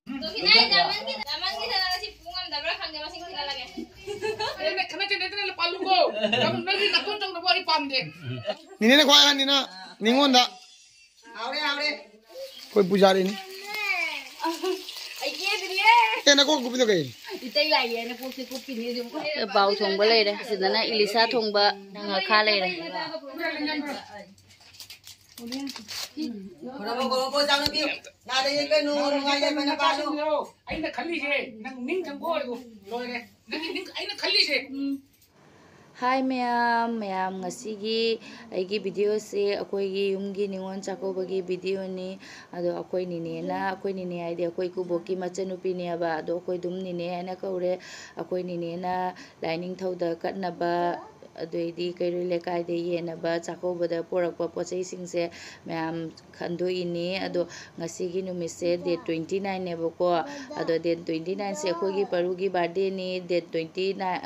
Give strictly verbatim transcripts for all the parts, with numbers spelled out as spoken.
ꯇꯣ ꯈꯤꯇꯪ ꯌꯥꯝꯃꯟꯈꯤ-, ꯌꯥꯝꯃꯟꯈꯤꯗꯅ ꯉꯁꯤ ꯄꯨ ꯉꯝꯗꯕ꯭ꯔꯥ ꯈꯪꯗꯦ, ꯃꯁꯤꯡ ꯊꯤꯜꯍꯜꯂꯒꯦ꯫ ꯑꯩꯅ ꯈꯠꯅ ꯆꯩꯅꯗꯅ ꯂꯨꯄꯥ ꯂꯨꯀꯣ꯫ ꯅꯪ, ꯅꯪꯒꯤ ꯅꯥꯇꯣꯟ ꯆꯧꯗꯕ ꯑꯩ ꯄꯥꯝꯗꯦ꯫ ꯅꯤꯅꯦꯅ ꯈ꯭ꯋꯥꯏ ꯑꯍꯟꯅꯤꯅ ꯅꯤꯉꯣꯟꯗ꯫ ꯍꯥꯎꯔꯦ, ꯍꯥꯎꯔꯦ꯫ ꯑꯩꯈꯣꯏ ꯄꯨꯖꯥꯔꯤꯅꯤ꯫ ꯑꯩ ꯀꯦꯗ꯭ꯔꯤꯌꯦ꯫ ꯑꯦ, ꯅꯀꯣꯛ ꯀꯨꯞꯄꯤꯗꯣ ꯀꯩ? ꯏꯇꯩ ꯂꯥꯏꯌꯦꯅ ꯀꯣꯛꯁꯦ ꯀꯨꯞꯄꯤꯅꯦ ꯑꯗꯨꯝ꯫ ꯄꯥꯎ ꯊꯣꯡꯕ ꯂꯩꯔꯦ꯫ ꯁꯤꯗꯅ ꯏꯂꯤꯁꯥ ꯊꯣꯡꯕ ꯉꯥꯈꯥ ꯂꯩꯔꯦ꯫ ꯈꯣꯔꯣꯕꯣ, ꯈꯣꯔꯣꯕꯣ, ꯆꯥꯅꯨꯄꯤ꯫ ꯅꯥꯗ ꯌꯦꯛꯀꯅꯨ, ꯅꯨꯡꯉꯥꯏ ꯌꯥꯏꯐꯅ ꯄꯥꯜꯂꯨ꯫ ꯑꯩꯅ ꯈꯜꯂꯤꯁꯦ ꯅꯪ ꯅꯤꯡ ꯊꯪꯕ ꯑꯣꯏꯔꯣ꯫ ꯂꯣꯏꯔꯦ꯫ ꯅꯪꯒꯤ ꯅꯤꯡ-, ꯑꯩꯅ ꯈꯜꯂꯤꯁꯦ꯫ ꯍꯥꯏ ꯃꯌꯥꯝ, ꯃꯌꯥꯝ ꯉꯁꯤꯒꯤ ꯑꯩꯒꯤ ꯚꯤꯗꯤꯑꯣꯁꯦ ꯑꯩꯈꯣꯏꯒꯤ ꯌꯨꯝꯒꯤ ꯅꯤꯉꯣꯜ ꯆꯥꯛꯀꯧꯕꯒꯤ ꯚꯤꯗꯤꯑꯣꯅꯤ꯫ ꯑꯗꯣ ꯑꯩꯈꯣꯏ ꯅꯤꯅꯦꯅ, ꯑꯩꯈꯣꯏ ꯅꯤꯅꯦ ꯍꯥꯏꯗꯤ ꯑꯩꯈꯣꯏ ꯏꯀꯨꯕꯣꯛꯀꯤ ꯃꯆꯟꯅꯨꯄꯤꯅꯦꯕ, ꯑꯗꯣ ꯑꯩꯈꯣꯏ ꯑꯗꯨꯝ ꯅꯤꯅꯦ ꯍꯥꯏꯅ ꯀꯧꯔꯦ꯫ ꯑꯩꯈꯣꯏ ꯅꯤꯅꯦꯅ ꯂꯥꯏꯅꯤꯡꯊꯧꯗ ꯀꯠꯅꯕ, ꯑꯗꯩꯗꯤ ꯀꯩꯔꯣꯏ ꯂꯩꯀꯥꯏꯗ ꯌꯦꯟꯅꯕ ꯆꯥꯛꯀꯧꯕꯗ ꯄꯣꯔꯛꯄ ꯄꯣꯠ ꯆꯩꯁꯤꯡꯁꯦ ꯃꯌꯥꯝ ꯈꯟꯗꯣꯛꯏꯅꯤ꯫ ꯑꯗꯣ ꯉꯁꯤꯒꯤ ꯅꯨꯃꯤꯠꯁꯦ date twenty nineꯅꯦꯕꯀꯣ꯫ ꯑꯗꯣ date twenty nineꯁꯦ ꯑꯩꯈꯣꯏꯒꯤ ꯄꯔꯨꯒꯤ ꯕꯥꯔꯗꯦꯅꯤ꯫ Date twenty nine,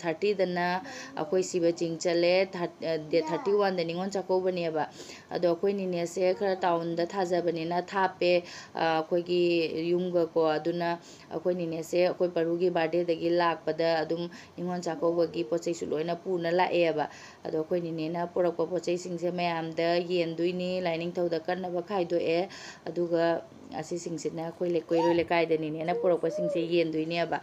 thirtyꯗꯅ ꯑꯩꯈꯣꯏ ꯁꯤꯕ ꯆꯤꯡ ꯆꯠꯂꯦ꯫ Thir-, date thirty oneꯗ ꯅꯤꯉꯣꯜ ꯆꯥꯛꯀꯧꯕꯅꯦꯕ꯫ ꯑꯗꯣ ꯑꯩꯈꯣꯏ ꯅꯤꯅꯦꯁꯦ ꯈꯔ ꯇꯥꯎꯟꯗ ꯊꯥꯖꯕꯅꯤꯅ ꯊꯥꯞꯄꯦ, ꯑꯩꯈꯣꯏꯒꯤ ꯌꯨꯝꯒꯀꯣ꯫ ꯑꯗꯨꯅ ꯑꯩꯈꯣꯏ ꯅꯤꯅꯦꯁꯦ ꯑꯩꯈꯣꯏ ꯄꯔꯨꯒꯤ ꯕꯥꯔꯗꯦꯗꯒꯤ ꯂꯥꯛꯄꯗ ꯑꯗꯨꯝ ꯅꯤꯉꯣꯜ ꯆꯥꯛꯀꯧꯕꯒꯤ ꯄꯣꯠ ꯆꯩꯁꯨ ꯂꯣꯏꯅ ꯄꯨꯅ ꯂꯥꯛꯑꯦꯕ꯫ ꯑꯗꯣ ꯑꯩꯈꯣꯏ ꯅꯤꯅꯦꯅ ꯄꯨꯔꯛꯄ ꯄꯣꯠ ꯆꯩꯁꯤꯡꯁꯦ ꯃꯌꯥꯝꯗ ꯌꯦꯟꯗꯣꯏꯅꯤ, ꯂꯥꯏꯅꯤꯡꯊꯧꯗ ꯀꯠꯅꯕ ꯈꯥꯏꯗꯣꯛꯑꯦ꯫ ꯑꯗꯨꯒ ꯑꯁꯤꯁꯤꯡꯁꯤꯅ ꯑꯩꯈꯣꯏ ꯂꯩ-, ꯀꯩꯔꯣꯏ ꯂꯩꯀꯥꯏꯗ ꯅꯤꯅꯦꯅ ꯄꯨꯔꯛꯄꯁꯤꯡꯁꯦ ꯌꯦꯟꯗꯣꯏꯅꯦꯕ꯫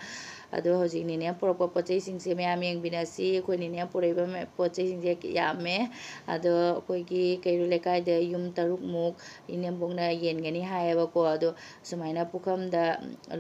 ꯑꯗꯣ ꯍꯧꯖꯤꯛ ꯅꯤꯅꯦꯅ ꯄꯨꯔꯛꯄ ꯄꯣꯠ ꯆꯩꯁꯤꯡꯁꯦ ꯃꯌꯥꯝ ꯌꯦꯡꯕꯤꯅꯁꯤ꯫ ꯑꯩꯈꯣꯏ ꯅꯤꯅꯦꯅ ꯄꯨꯔꯛꯏꯕ ꯃ-, ꯄꯣꯠ ꯆꯩꯁꯤꯡꯁꯦ ꯌꯥꯝꯃꯦ꯫ ꯑꯗꯣ ꯑꯩꯈꯣꯏꯒꯤ ꯀꯩꯔꯣꯏ ꯂꯩꯀꯥꯏꯗ ꯌꯨꯝ ꯇꯔꯨꯛꯃꯨꯛ ꯏꯅꯦꯝꯕꯣꯛꯅ ꯌꯦꯟꯒꯅꯤ ꯍꯥꯏꯌꯦꯕꯀꯣ꯫ ꯑꯗꯣ ꯁꯨꯃꯥꯏꯅ ꯄꯨꯈꯝꯗ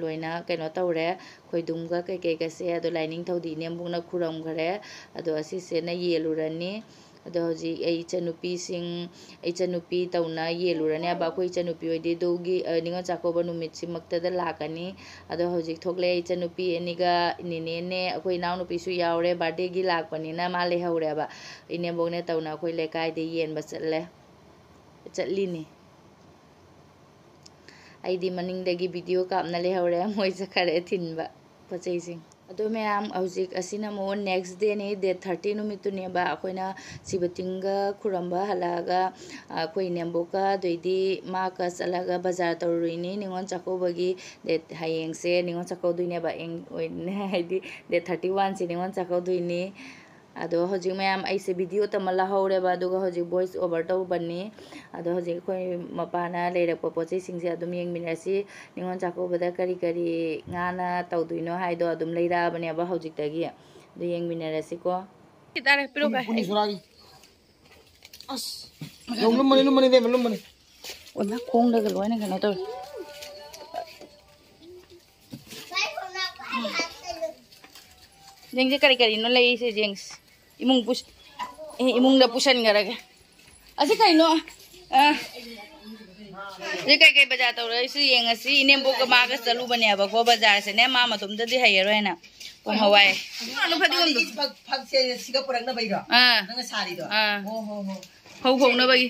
ꯂꯣꯏꯅ ꯀꯩꯅꯣ ꯇꯧꯔꯦ, ꯈꯣꯏꯗꯨꯝꯒ ꯀꯩꯀꯩꯒꯁꯦ꯫ ꯑꯗꯣ ꯂꯥꯏꯅꯤꯡꯊꯧꯗꯤ ꯏꯅꯦꯝꯕꯣꯛꯅ ꯈꯨꯔꯝꯈ꯭ꯔꯦ꯫ ꯑꯗꯣ ꯑꯁꯤꯁꯤꯅ ꯌꯦꯜꯂꯨꯔꯅꯤ꯫ ꯑꯗꯣ ꯍꯧꯖꯤꯛ ꯑꯩ ꯏꯆꯟꯅꯨꯄꯤꯁꯤꯡ, ꯏꯆꯟꯅꯨꯄꯤ ꯇꯧꯅ ꯌꯦꯜꯂꯨꯔꯅꯦꯕ꯫ ꯑꯩꯈꯣꯏ ꯏꯆꯟꯅꯨꯄꯤ ꯍꯣꯏꯗꯤ ꯑꯗꯨꯒꯤ, ꯑ, ꯅꯤꯉꯣꯜ ꯆꯥꯛꯀꯧꯕ ꯅꯨꯃꯤꯠꯁꯤꯃꯛꯇꯗ ꯂꯥꯛꯀꯅꯤ꯫ ꯑꯗꯣ ꯍꯧꯖꯤꯛ ꯊꯣꯛꯂꯛꯑꯦ ꯏꯆꯟꯅꯨꯄꯤ ꯑꯅꯤꯒ ꯅꯦꯅꯦꯅꯦ, ꯑꯩꯈꯣꯏ ꯏꯅꯥꯎꯅꯨꯄꯤꯁꯨ ꯌꯥꯎꯔꯦ, ꯕꯥꯔꯗꯦꯒꯤ ꯂꯥꯛꯄꯅꯤꯅ ꯃꯥ ꯂꯩꯍꯧꯔꯦꯕ꯫ ꯏꯅꯦꯝꯕꯣꯛꯅꯦ ꯇꯧꯅ ꯑꯩꯈꯣꯏ ꯂꯩꯀꯥꯏꯗ ꯌꯦꯟꯕ ꯆꯠꯂꯦ, ꯆꯠꯂꯤꯅꯤ꯫ ꯑꯩꯗꯤ ꯃꯅꯤꯡꯗꯒꯤ ꯚꯤꯗꯤꯑꯣ ꯀꯥꯞꯅ ꯂꯩꯍꯧꯔꯦ, ꯃꯣꯏ ꯆꯠꯈꯔꯦ ꯊꯤꯟꯕ ꯄꯣꯠ ꯆꯩꯁꯤꯡ꯫ ꯑꯗꯣ ꯃꯌꯥꯝ, ꯍꯧꯖꯤꯛ ꯑꯁꯤꯅ ꯑꯃꯨꯛ next dayꯅꯤ, date thirty ꯅꯨꯃꯤꯠꯇꯨꯅꯦꯕ꯫ ꯑꯩꯈꯣꯏꯅ ꯁꯤꯕꯇꯤꯡꯒ ꯈꯨꯔꯝꯕ ꯍꯜꯂꯛꯑꯒ, ꯑꯩꯈꯣꯏ ꯏꯅꯦꯝꯕꯣꯛꯀ ꯑꯗꯨꯏꯗꯤ ꯃꯥꯒ ꯆꯠꯂꯒ ꯕꯖꯥꯔ ꯇꯧꯔꯨꯏꯅꯤ ꯅꯤꯉꯣꯜ ꯆꯥꯛꯀꯧꯕꯒꯤ꯫ Date, ꯍꯌꯦꯡꯁꯦ ꯅꯤꯉꯣꯜ ꯆꯥꯛꯀꯧꯗꯣꯏꯅꯦꯕ, ꯑꯦꯡ-, ꯑꯣꯏ-, ꯍꯥꯏꯗꯤ date thirty oneꯁꯦ ꯅꯤꯉꯣꯜ ꯆꯥꯛꯀꯧꯗꯣꯏꯅꯤ꯫ ꯑꯗꯣ ꯍꯧꯖꯤꯛ ꯃꯌꯥꯝ, ꯑꯩꯁꯦ video ꯇꯃ ꯂꯧꯍꯧꯔꯦꯕ, ꯑꯗꯨꯒ ꯍꯧꯖꯤꯛ voice over ꯇꯧꯕꯅꯤ꯫ ꯑꯗꯣ ꯍꯧꯖꯤꯛ ꯑꯩꯈꯣꯏ ꯃꯄꯥꯅ ꯂꯩꯔꯛꯄ ꯄꯣꯠ ꯆꯩꯁꯤꯡꯁꯦ ꯑꯗꯨꯝ ꯌꯦꯡꯃꯤꯟꯅꯁꯤ꯫ ꯅꯤꯉꯣꯜ ꯆꯥꯛꯀꯧꯕꯗ ꯀꯔꯤ ꯀꯔꯤ ꯉꯥꯅ ꯇꯧꯗꯣꯏꯅꯣ ꯍꯥꯏꯗꯣ ꯑꯗꯨꯝ ꯂꯩꯔꯛꯑꯕꯅꯦꯕ ꯍꯧꯖꯤꯛꯇꯒꯤ꯫ ꯑꯗꯨ ꯌꯦꯡꯃꯤꯟꯅꯔꯁꯤꯀꯣ꯫ ꯇꯥꯔꯦ, ꯄꯤꯔꯛꯑꯣ꯫ ꯄꯨꯅꯤ ꯁꯣꯔꯥꯒꯤ꯫ ꯑꯁ, ꯌꯣꯡ ꯂꯨꯝꯕꯅꯤ, ꯂꯨꯝꯕꯅꯤ, ꯏꯕꯦꯝꯃ, ꯂꯨꯝꯕꯅꯤ꯫ ꯑꯣ, ꯏꯃꯥ, ꯈꯣꯡꯗꯒ ꯂꯣꯏꯅ ꯀꯩꯅꯣ ꯇꯧꯔꯦ꯫ ꯌꯦꯡꯁꯦ, ꯀꯔꯤ ꯀꯔꯤꯅꯣ ꯂꯩꯔꯤꯁꯦ, ꯌꯦꯡꯁꯦ꯫ ꯏꯃꯨꯡ ꯄꯨꯁ-, ꯑꯦ, ꯏꯃꯨꯡꯗ ꯄꯨꯁꯟꯈꯔꯒꯦ꯫ ꯑꯁꯤ ꯀꯩꯅꯣ? ꯑ, ꯁꯤ ꯀꯩꯀꯩ ꯕꯖꯥꯔ ꯇꯧꯔꯛꯏꯁꯤ ꯌꯦꯡꯉꯁꯤ꯫ ꯏꯅꯦꯝꯕꯣꯛꯀ ꯃꯥꯒ ꯆꯠꯂꯨꯕꯅꯦꯕꯀꯣ ꯕꯖꯥꯔꯁꯦꯅꯦ, ꯃꯥ ꯃꯇꯣꯝꯇꯗꯤ ꯍꯩꯔꯔꯣꯏꯅ꯫ ꯄꯣꯡ ꯍꯋꯥꯏ꯫ ꯀꯩꯅꯣ ꯐꯗꯤꯒꯣꯝꯗꯣ? ꯐꯛ-, ꯐꯛꯁꯦ ꯁꯤꯒ ꯄꯨꯔꯛꯅꯕꯩꯔꯣ? ꯑꯥ꯫ ꯅꯪꯅ ꯁꯥꯔꯤꯗꯣ? ꯑꯥ꯫ ꯑꯣ, ꯍꯣ, ꯍꯣ꯫ ꯐꯧ ꯐꯧꯅꯕꯒꯤ꯫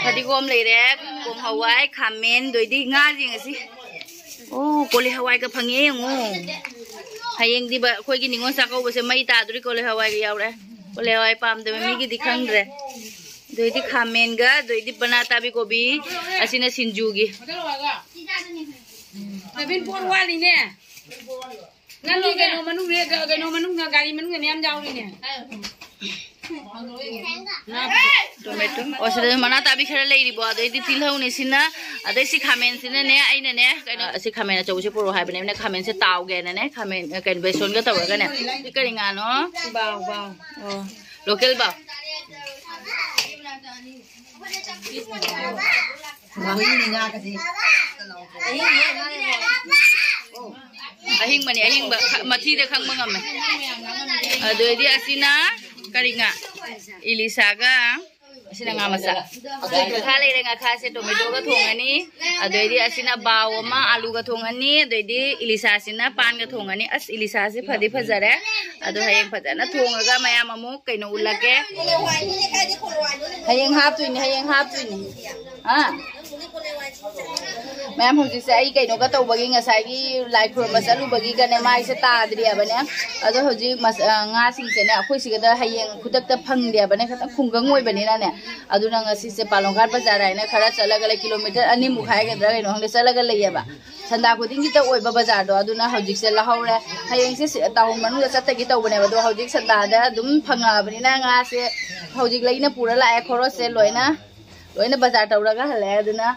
ꯐꯗꯤꯒꯣꯝ ꯂꯩꯔꯦ, ꯄꯣꯡ ꯍꯋꯥꯏ, ꯈꯥꯃꯦꯟ, ꯑꯗꯩꯗꯤ ꯉꯥ ꯌꯦꯡꯉꯁꯤ꯫ ꯑꯣ, ꯀꯣꯂꯤ ꯍꯋꯥꯏꯒ ꯐꯪꯉꯦ ꯌꯦꯡꯉꯣ꯫ ꯍꯌꯦꯡꯗꯤ ꯕ-, ꯑꯩꯈꯣꯏꯒꯤ ꯅꯤꯉꯣꯜ ꯆꯥꯛꯀꯧꯕꯁꯦ ꯃꯩ ꯇꯥꯗꯣꯔꯤ, ꯀꯣꯂꯤ ꯍꯋꯥꯏꯒ ꯌꯥꯎꯔꯦ꯫ ꯀꯣꯂꯤ ꯍꯋꯥꯏ ꯄꯥꯝꯗꯕ ꯃꯤꯒꯤꯗꯤ ꯈꯪꯗ꯭ꯔꯦ꯫ ꯑꯗꯩꯗꯤ ꯈꯥꯃꯦꯟꯒ, ꯑꯗꯩꯗꯤ ꯕꯅꯥ ꯇꯥꯕꯤ ꯀꯣꯕꯤ, ꯑꯁꯤꯅ ꯁꯤꯡꯖꯨꯒꯤ꯫ ꯅꯕꯤꯟ, ꯄꯣꯠ ꯋꯥꯠꯂꯤꯅꯦ꯫ ꯅꯪꯒꯤ ꯀꯩꯅꯣ ꯃꯅꯨꯡꯗ, ꯀꯩꯅꯣ ꯃꯅꯨꯡꯗ, ꯒꯥꯔꯤ ꯃꯅꯨꯡꯗ ꯃꯌꯥꯝ ꯌꯥꯎꯔꯤꯅꯦ꯫ ꯇꯣꯃꯦꯇꯣ꯫ ꯑꯣ, ꯁꯤꯗ ꯃꯅꯥ ꯇꯥꯕꯤ ꯈꯔ ꯂꯩꯔꯤꯕꯣ? ꯑꯗꯩꯗꯤ ꯇꯤꯜꯍꯧꯅꯦ ꯁꯤꯅ, ꯑꯗꯩ ꯁꯤ ꯈꯥꯃꯦꯟꯁꯤꯅꯅꯦ, ꯑꯩꯅꯅꯦ, ꯀꯩꯅꯣ, ꯑꯁꯤ ꯈꯥꯃꯦꯟ ꯑꯆꯧꯕꯁꯦ ꯄꯨꯔꯛꯑꯣ ꯍꯥꯏꯕꯅꯦ꯫ ꯑꯩꯅ ꯈꯥꯃꯦꯟꯁꯦ ꯇꯥꯎꯒꯦꯅꯅꯦ, ꯈꯥꯃꯦꯟ, ꯀꯩꯅꯣ, ꯕꯦꯁꯣꯟꯒ ꯇꯧꯔꯒꯅꯦ꯫ ꯁꯤ ꯀꯔꯤ ꯉꯥꯅꯣ? ꯕꯥꯎ, ꯕꯥꯎ꯫ ꯑꯣ, ꯂꯣꯀꯦꯜ ꯕꯥꯎ꯫ ꯃꯈꯣꯏꯒꯤꯅꯦ ꯉꯥꯒꯁꯦ꯫ ꯑꯍꯤꯡꯕꯅꯦ, ꯑꯍꯤꯡꯕ꯫ ꯈ-, ꯃꯊꯤꯗ ꯈꯪꯕ ꯉꯝꯃꯦ꯫ ꯑꯗꯨꯗꯩꯗꯤ ꯑꯁꯤꯅ ꯀꯔꯤ ꯉꯥ? ꯏꯂꯤꯁꯥꯒ ꯑꯁꯤꯅ ꯉꯥ ꯃꯆꯥ꯫ ꯉꯥꯈꯥ ꯂꯩꯔꯦ, ꯉꯥꯈꯥꯁꯦ ꯇꯣꯃꯦꯇꯣꯒ ꯊꯣꯡꯉꯅꯤ꯫ ꯑꯗꯨꯗꯩꯗꯤ ꯑꯁꯤꯅ ꯕꯥꯎ ꯑꯃ ꯑꯥꯂꯨꯒ ꯊꯣꯡꯉꯅꯤ꯫ ꯑꯗꯨꯗꯩꯗꯤ ꯏꯂꯤꯁꯥꯁꯤꯅ ꯄꯥꯟꯒ ꯊꯣꯡꯉꯅꯤ꯫ ꯑꯁ, ꯏꯂꯤꯁꯥꯁꯤ ꯐꯗꯤ ꯐꯖꯔꯦ꯫ ꯑꯗꯣ ꯍꯌꯦꯡ ꯐꯖꯅ ꯊꯣꯡꯉꯒ ꯃꯌꯥꯝ ꯑꯃꯨꯛ ꯀꯩꯅꯣ ꯎꯠꯂꯛꯀꯦ꯫ ꯍꯌꯦꯡ ꯍꯥꯞꯇꯣꯏꯅꯦ, ꯍꯌꯦꯡ ꯍꯥꯞꯇꯣꯏꯅꯦ꯫ ꯑꯥ? ꯃꯌꯥꯝ, ꯍꯧꯖꯤꯛꯁꯦ ꯑꯩ ꯀꯩꯅꯣꯒ ꯇꯧꯕꯒꯤ, ꯉꯁꯥꯏꯒꯤ ꯂꯥꯏ ꯈꯨꯔꯨꯝꯕ ꯆꯠꯂꯨꯕꯒꯤꯒꯅꯦ, ꯃꯥꯏꯁꯦ ꯇꯥꯗ꯭ꯔꯤꯑꯕꯅꯦ꯫ ꯑꯗꯣ ꯍꯧꯖꯤꯛ ꯃꯁ-, ꯑ, ꯉꯥꯁꯤꯡꯁꯦꯅꯦ, ꯑꯩꯈꯣꯏ ꯁꯤꯒꯗ ꯍꯌꯦꯡ ꯈꯨꯗꯛꯇ ꯐꯪꯗꯦꯕꯅꯦ, ꯈꯤꯇꯪ ꯈꯨꯡꯒꯪ ꯑꯣꯏꯕꯅꯤꯅꯅꯦ꯫ ꯑꯗꯨꯅ ꯉꯁꯤꯁꯦ ꯄꯥꯂꯣꯡꯒꯥꯠ ꯕꯖꯥꯔ ꯍꯥꯏꯅ ꯈꯔ ꯆꯠꯂꯒ ꯂꯩ, ꯀꯤꯂꯣꯃꯤꯇꯔ ꯑꯅꯤꯃꯨꯛ ꯍꯥꯏꯒꯗ꯭ꯔꯥ ꯀꯩꯅꯣ ꯈꯪꯗꯦ, ꯆꯠꯂꯒ ꯂꯩꯌꯦꯕ꯫ ꯁꯟꯗꯥ ꯈꯨꯗꯤꯡꯒꯤꯇ ꯑꯣꯏꯕ ꯕꯖꯥꯔꯗꯣ, ꯑꯗꯨꯅ ꯍꯧꯖꯤꯛꯁꯦ ꯂꯧꯍꯧꯔꯦ꯫ ꯍꯌꯦꯡꯁꯦ ꯁꯤ-, ꯇꯥꯎꯟ ꯃꯅꯨꯡꯗ ꯆꯠꯇꯒꯤ ꯇꯧꯕꯅꯦꯕ, ꯑꯗꯣ ꯍꯧꯖꯤꯛ ꯁꯟꯗꯥꯗ ꯑꯗꯨꯝ ꯐꯪꯉꯛꯑꯕꯅꯤꯅ ꯉꯥꯁꯦ ꯍꯧꯖꯤꯛ ꯂꯩꯅ ꯄꯨꯔ ꯂꯥꯛꯑꯦ, ꯈꯣꯔꯣꯠꯁꯦ ꯂꯣꯏꯅ꯫ ꯂꯣꯏꯅ ꯕꯖꯥꯔ ꯇꯧꯔꯒ ꯍꯜꯂꯛꯑꯦ꯫ ꯑꯗꯨꯅ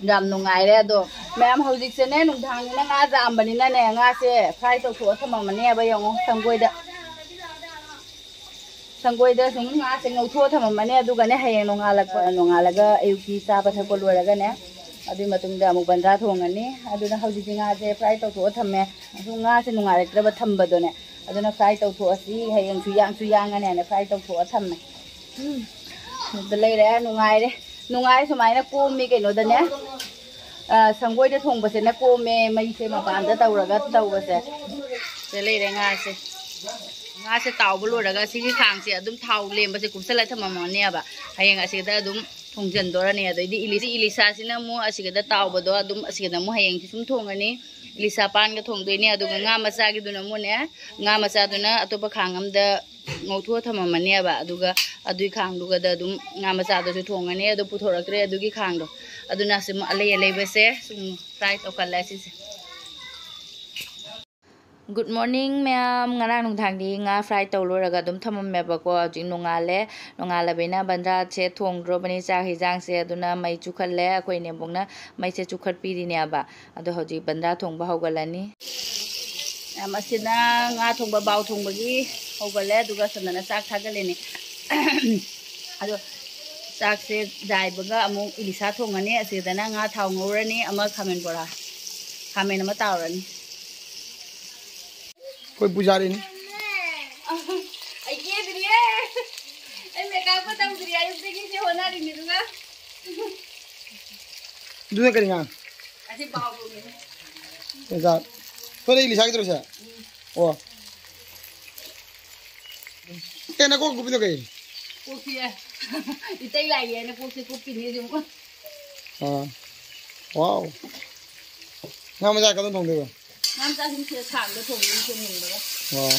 ꯌꯥꯝ ꯅꯨꯡꯉꯥꯏꯔꯦ꯫ ꯑꯗꯣ ꯃꯌꯥꯝ, ꯍꯧꯖꯤꯛꯁꯦꯅꯦ, ꯅꯨꯡꯗꯥꯡꯅꯤꯅ ꯉꯥ ꯆꯥꯝꯕꯅꯤꯅꯅꯦ, ꯉꯥꯁꯦ ꯐ꯭ꯔꯥꯏ ꯇꯧꯊꯣꯛꯑ ꯊꯝꯃꯝꯃꯅꯦꯕ꯫ ꯌꯦꯡꯉꯣ, ꯁꯪꯒꯣꯏꯗ, ꯁꯪꯒꯣꯏꯗ ꯁꯨꯝ ꯉꯥꯁꯦ ꯉꯧꯊꯣꯛꯑ ꯊꯝꯃꯝꯃꯅꯤ꯫ ꯑꯗꯨꯒꯅꯦ, ꯍꯌꯦꯡ ꯅꯣꯡꯉꯥꯜꯂꯛꯄ, ꯅꯣꯡꯉꯥꯜꯂꯒ ꯑꯌꯨꯛꯀꯤ ꯆꯥꯕ ꯊꯛꯄ ꯂꯣꯏꯔꯒꯅꯦ, ꯑꯗꯨꯒꯤ ꯃꯇꯨꯡꯗ ꯑꯃꯨꯛ ꯕꯟꯗ꯭ꯔꯥ ꯊꯣꯡꯉꯅꯤ꯫ ꯑꯗꯨꯅ ꯍꯧꯖꯤꯛꯇꯤ ꯉꯥꯁꯦ ꯐ꯭ꯔꯥꯏ ꯇꯧꯊꯣꯛꯑ ꯊꯝꯃꯦ꯫ ꯑꯗꯨ ꯉꯥꯁꯦ ꯅꯨꯡꯉꯥꯏꯔꯛꯇ꯭ꯔꯕ ꯊꯝꯕꯗꯣꯅꯦ, ꯑꯗꯨꯅ ꯐ꯭ꯔꯥꯏ ꯇꯧꯊꯣꯛꯑꯁꯤ꯫ ꯍꯌꯦꯡꯁꯨ ꯌꯥꯡꯁꯨ ꯌꯥꯡꯉꯅꯤ ꯍꯥꯏꯅ ꯐ꯭ꯔꯥꯏ ꯇꯧꯊꯣꯛꯑ ꯊꯝꯃꯦ꯫ ꯎꯝ꯫ ꯑꯗꯨꯗ ꯂꯩꯔꯦ꯫ ꯅꯨꯡꯉꯥꯏꯔꯦ꯫ ꯅꯨꯡꯉꯥꯏ ꯁꯨꯃꯥꯏꯅ ꯀꯣꯝꯃꯤ ꯀꯩꯅꯣꯗꯅꯦ꯫ ꯑ, ꯁꯪꯒꯣꯏꯗ ꯊꯣꯡꯕꯁꯤꯅ ꯀꯣꯝꯃꯦ, ꯃꯩꯁꯦ ꯃꯄꯥꯟꯗ ꯇꯧꯔꯒ ꯇꯧꯕꯁꯦ꯫ ꯁꯤꯗ ꯂꯩꯔꯦ ꯉꯥꯁꯦ꯫ ꯉꯥꯁꯦ ꯇꯥꯎꯕ ꯂꯣꯏꯔꯒ ꯁꯤꯒꯤ ꯈꯥꯡꯁꯦ ꯑꯗꯨꯝ ꯊꯥꯎ ꯂꯦꯝꯕꯁꯦ ꯀꯨꯞꯁꯜꯂ ꯊꯝꯃꯝꯃꯅꯦꯕ꯫ ꯍꯌꯦꯡ ꯑꯁꯤꯗ ꯑꯗꯨꯝ ꯊꯣꯡꯖꯟꯗꯣꯔꯅꯤ꯫ ꯑꯗꯩꯗꯤ ꯏꯂꯤꯁꯤ-, ꯏꯂꯤꯁꯥꯁꯤꯅ ꯑꯃꯨꯛ ꯑꯁꯤꯒꯗ ꯇꯥꯎꯕꯗꯣ ꯑꯗꯨꯝ ꯑꯁꯤꯒꯗ ꯑꯃꯨꯛ ꯍꯌꯦꯡꯁꯨ ꯁꯨꯝ ꯊꯣꯡꯉꯅꯤ꯫ ꯏꯂꯤꯁꯥ ꯄꯥꯟꯒ ꯊꯣꯡꯗꯣꯏꯅꯦ꯫ ꯑꯗꯨꯒ ꯉꯥ ꯃꯆꯥꯒꯤꯗꯨꯅ ꯑꯃꯨꯛꯅꯦ, ꯉꯥ ꯃꯆꯥꯗꯨꯅ ꯑꯇꯣꯞꯄ ꯈꯥꯡ ꯑꯃꯗ ꯉꯧꯊꯣꯛꯑ ꯊꯝꯃꯝꯃꯅꯦꯕ꯫ ꯑꯗꯨꯒ ꯑꯗꯨꯒꯤ ꯈꯥꯡꯗꯨꯒꯗ ꯑꯗꯨꯝ ꯉꯥ ꯃꯆꯥꯗꯨꯁꯨ ꯊꯣꯡꯉꯅꯤ꯫ ꯑꯗꯨ ꯄꯨꯊꯣꯔꯛꯇ꯭ꯔꯦ ꯑꯗꯨꯒꯤ ꯈꯥꯡꯗꯣ꯫ ꯑꯗꯨꯅ ꯁꯨꯝ ꯑꯂꯩ ꯑꯂꯩꯕꯁꯦ ꯁꯨꯝ ꯐ꯭ꯔꯥꯏ ꯇꯧꯈꯠꯂꯦ ꯁꯤꯁꯦ꯫ Good morning ꯃꯌꯥꯝ꯫ ꯉꯔꯥꯡ ꯅꯨꯡꯗꯥꯡꯗꯤ ꯉꯥ ꯐ꯭ꯔꯥꯏ ꯇꯧ ꯂꯣꯏꯔꯒ ꯑꯗꯨꯝ ꯊꯝꯃꯝꯃꯦꯕꯀꯣ꯫ ꯍꯧꯖꯤꯛ ꯅꯣꯡꯉꯥꯜꯂꯦ꯫ ꯅꯣꯡꯉꯥꯜꯂꯕꯅꯤꯅ ꯕꯟꯗ꯭ꯔꯥꯁꯦ ꯊꯣꯡꯗ꯭ꯔꯣꯕꯅꯤ ꯆꯥꯛ ꯍꯤꯟꯖꯥꯡꯁꯦ꯫ ꯑꯗꯨꯅ ꯃꯩ ꯆꯨꯈꯠꯂꯦ꯫ ꯑꯩꯈꯣꯏ ꯏꯅꯦꯝꯕꯣꯛꯅ ꯃꯩꯁꯦ ꯆꯨꯈꯠꯄꯤꯔꯤꯅꯦꯕ꯫ ꯑꯗꯣ ꯍꯧꯖꯤꯛ ꯕꯟꯗ꯭ꯔꯥ ꯊꯣꯡꯕ ꯍꯧꯒꯠꯂꯅꯤ꯫ ꯃꯌꯥꯝ, ꯑꯁꯤꯅ ꯉꯥ ꯊꯣꯡꯕ, ꯕꯥꯎ ꯊꯣꯡꯕꯒꯤ ꯍꯧꯒꯠꯂꯦ꯫ ꯑꯗꯨꯒ ꯁꯣꯝꯗꯅ ꯆꯥꯛ ꯊꯥꯒꯠꯂꯤꯅꯤ꯫ ꯑꯗꯣ ꯆꯥꯛꯁꯦ ꯌꯥꯏꯕꯒ ꯑꯃꯨꯛ ꯏꯂꯤꯁꯥ ꯊꯣꯡꯉꯅꯤ꯫ ꯑꯁꯤꯗꯅ ꯉꯥ ꯊꯥꯎ ꯉꯧꯔꯅꯤ, ꯑꯃ ꯈꯥꯃꯦꯟ ꯕꯣꯔꯥ, ꯈꯥꯃꯦꯟ ꯑꯃ ꯇꯥꯎꯔꯅꯤ꯫ ꯑꯩꯈꯣꯏ ꯄꯨꯖꯥꯔꯤꯅꯤ꯫ ꯑꯩ ꯀꯦꯗ꯭ꯔꯤꯌꯦ꯫ ꯑꯩ ꯃꯦꯀꯞꯀ ꯇꯧꯗ꯭ꯔꯤ꯫ ꯑꯌꯨꯛꯇꯒꯤ ꯁꯤ ꯍꯣꯠꯅꯔꯤꯅꯤ꯫ ꯑꯗꯨꯒ ꯑꯗꯨꯅ ꯀꯔꯤ ꯉꯥ? ꯑꯁꯤ ꯕꯥꯎꯕꯅꯤ꯫ ꯑꯣꯖꯥ, ꯊꯣꯏꯗ ꯏꯂꯤꯁꯥꯒꯤꯗꯨꯔꯣ ꯁꯦ? ꯑꯣ꯫ ꯑꯦ, ꯅꯀꯣꯛ ꯀꯨꯞꯄꯤꯗꯣ ꯀꯩ? ꯀꯣꯛꯁꯤ, ꯏꯇꯩ ꯂꯥꯛꯏ ꯍꯥꯏꯅ ꯀꯣꯛꯁꯤ ꯀꯨꯞꯄꯤꯅꯤ ꯍꯧꯖꯤꯛ꯫ ꯑꯥ꯫ ꯋꯥꯎ꯫ ꯉꯥ ꯃꯆꯥ ꯀꯔꯝ ꯊꯣꯡꯗꯣꯏꯕ? ꯉꯥ ꯃꯆꯥꯁꯤꯡꯁꯦ ꯁꯥꯡꯗ ꯊꯣꯡꯗꯣꯏꯅꯤ, ꯊꯣꯡꯅꯤꯡꯕꯒ꯫ ꯋꯥꯎ꯫